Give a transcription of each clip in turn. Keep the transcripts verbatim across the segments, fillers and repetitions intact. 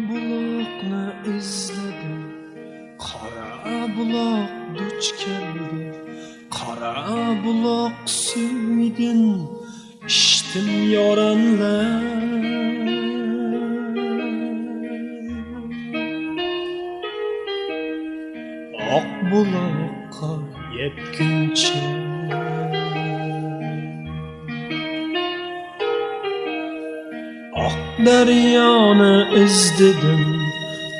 بۇلاقنى ئىزلىدىم، قارا بۇلاق دۇچ كەلدى. قارا بۇلاق سۈيىدىن ئىچتىم يارەنلەر. ئاق بۇلاققا يەتكۈنچە ئاق دەريانى ئىزدىدىم،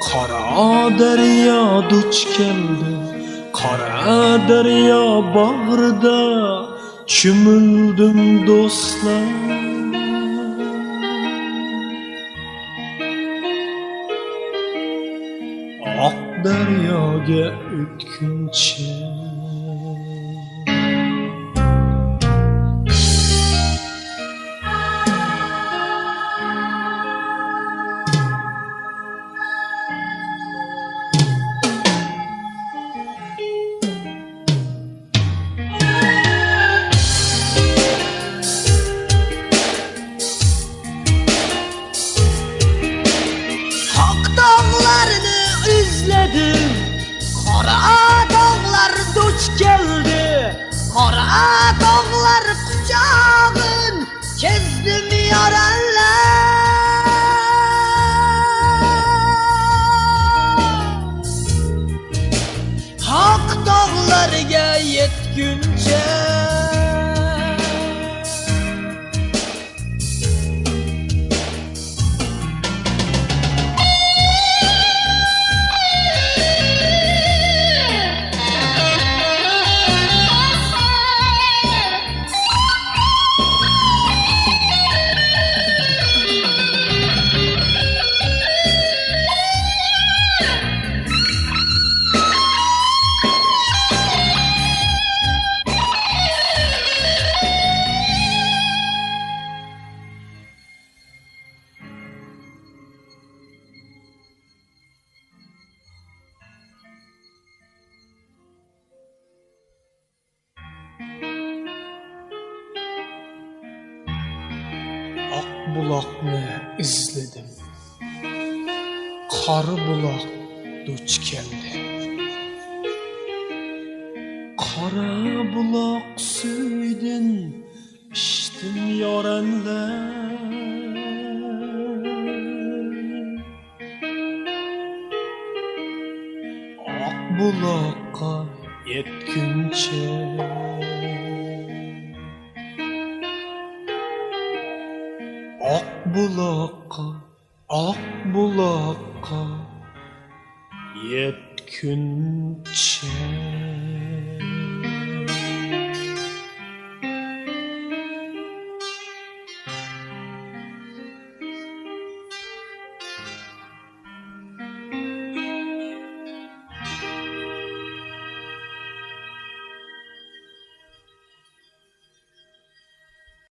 قارا دەريا دۇچ كەلدى. قارا دەريا باغرىدا چۆمۈلدۈم دوستلار. ئاق دەرياگە ئۆتكۈنچە. ئاق تاغلارنى ئىزلىدىم، قارا تاغلار دۇچ كەلدى. قارا تاغلار قۇچاغىن كەزدىم يارەنلەر. ئاق تاغلارغا يەتكۈنچە. ئاق بۇلاقنى ئىزلىدىم. قارا بۇلاق دۇچ كەلدى. قارا بۇلاق سۈيىدىن ئىچتىم يارەنلەر. ئاق بۇلاققا يەتكۈنچە. ئاق بۇلاققا، ئاق بۇلاققا يەتكۈنچە.